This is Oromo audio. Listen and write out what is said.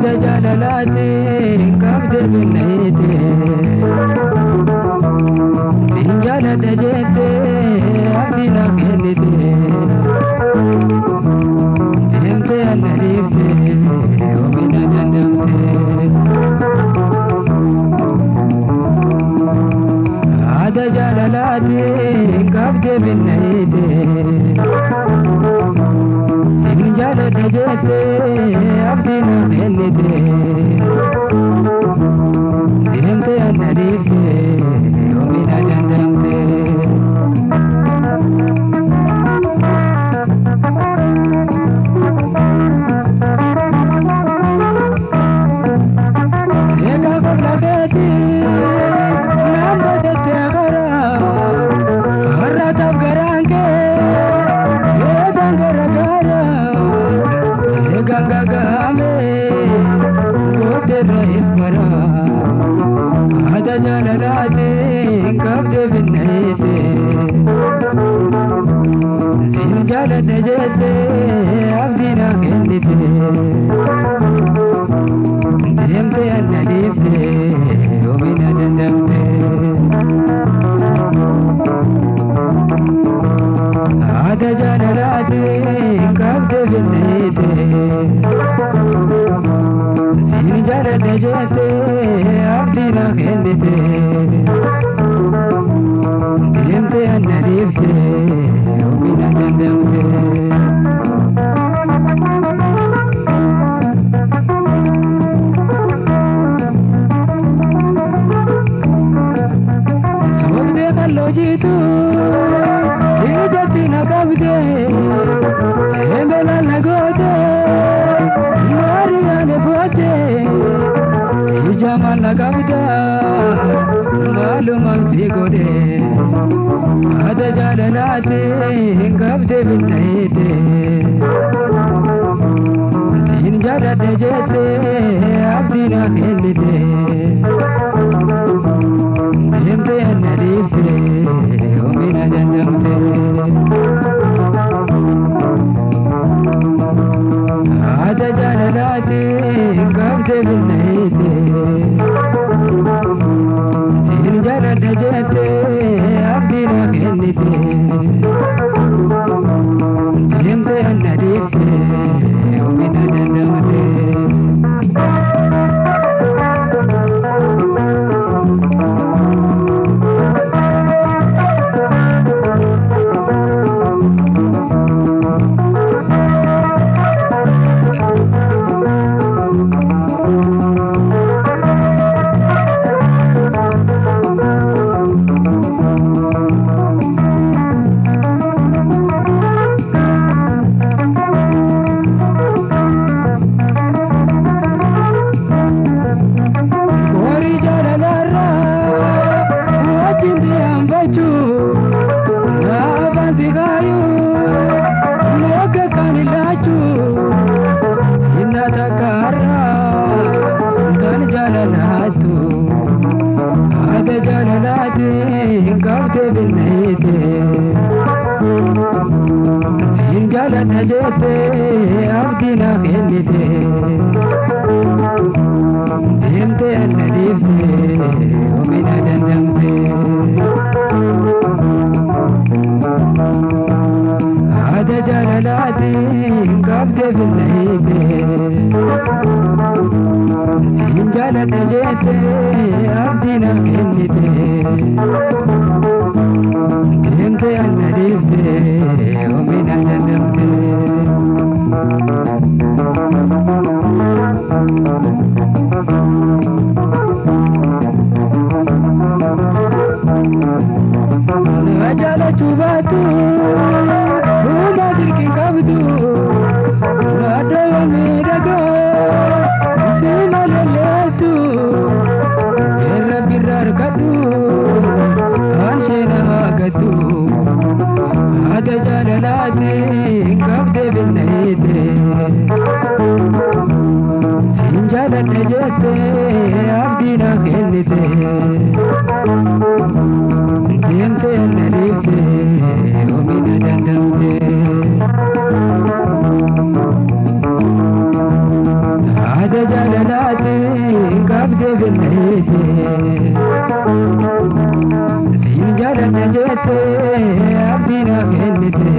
Haada jaalalaatiin qabdee binneeyte. Siin jaaladha jettee abdii na kennite. Deemtee anna dhiiftee oomina dandamte. Haada jaalalaatiin qabdee binneeyte. Siin jaaladha jettee abdii na kennite. Deemtee anna dhiiftee oomina dandamte. Egaa qonna keetii nama jettee karaa har'aataaf garaan kee eegaan gara gara eegaan gagaame gooteerra ifara haada jaalalaatiin qabdee binneeyte. Siin jaaladha jettee abdii na kennite. Deemtee anna dhiiftee oomina dandamte. Haada jaalalaatiin qabdee binneeyte. Siin jaaladha jettee abdii na kennite. Deemtee anna dhiiftee oomina dandamte. Sobdee qalloo jiitu ijatti na qabdee embelaan na goote maariyaan booddee ija maal na qabda maalumaan si godhe haada jaalalaatiin qabdee binneeyte. Siin jaaladha jettee abdii na kennite. Deemtee anna dhiiftee oomina dandamte. Haada jaalalaatiin qabdee binneeyte. Siin jaaladha jettee abdii na kennite. Deemtee anna dhiiftee oomina dandamte. Horii jaalalarraa wajjin dhiyaanfachuu gaafaan si kaayuu mogga kan ilaachuu hinna takkaarraa kan jaalalaattu haada jaalalaatiin qabdee binneeyte. Siin jaaladha jettee abdii na kennite. Deemtee anna dhiiftee oomina dandamte. Haada jaalalaatiin qabdee binneeyte. Siin jaaladha jettee abdii na kennite. Deemtee anna dhiiftee oomina dandamte. Nama jaalachuu baattu uumaa dirqii qabdu madda yoo miidhagoo si malaleettu irra birra harkadhu kan ishee nama gattu haada jaalalaatiin qabdee binneeyte. Siin jaaladha jettee abdii na kennite. Deemtee anna dhiiftee oomina dandamte. Haada jaalala. Dhabdee finneete. Siin jaaladha jettee abdii naa kennite.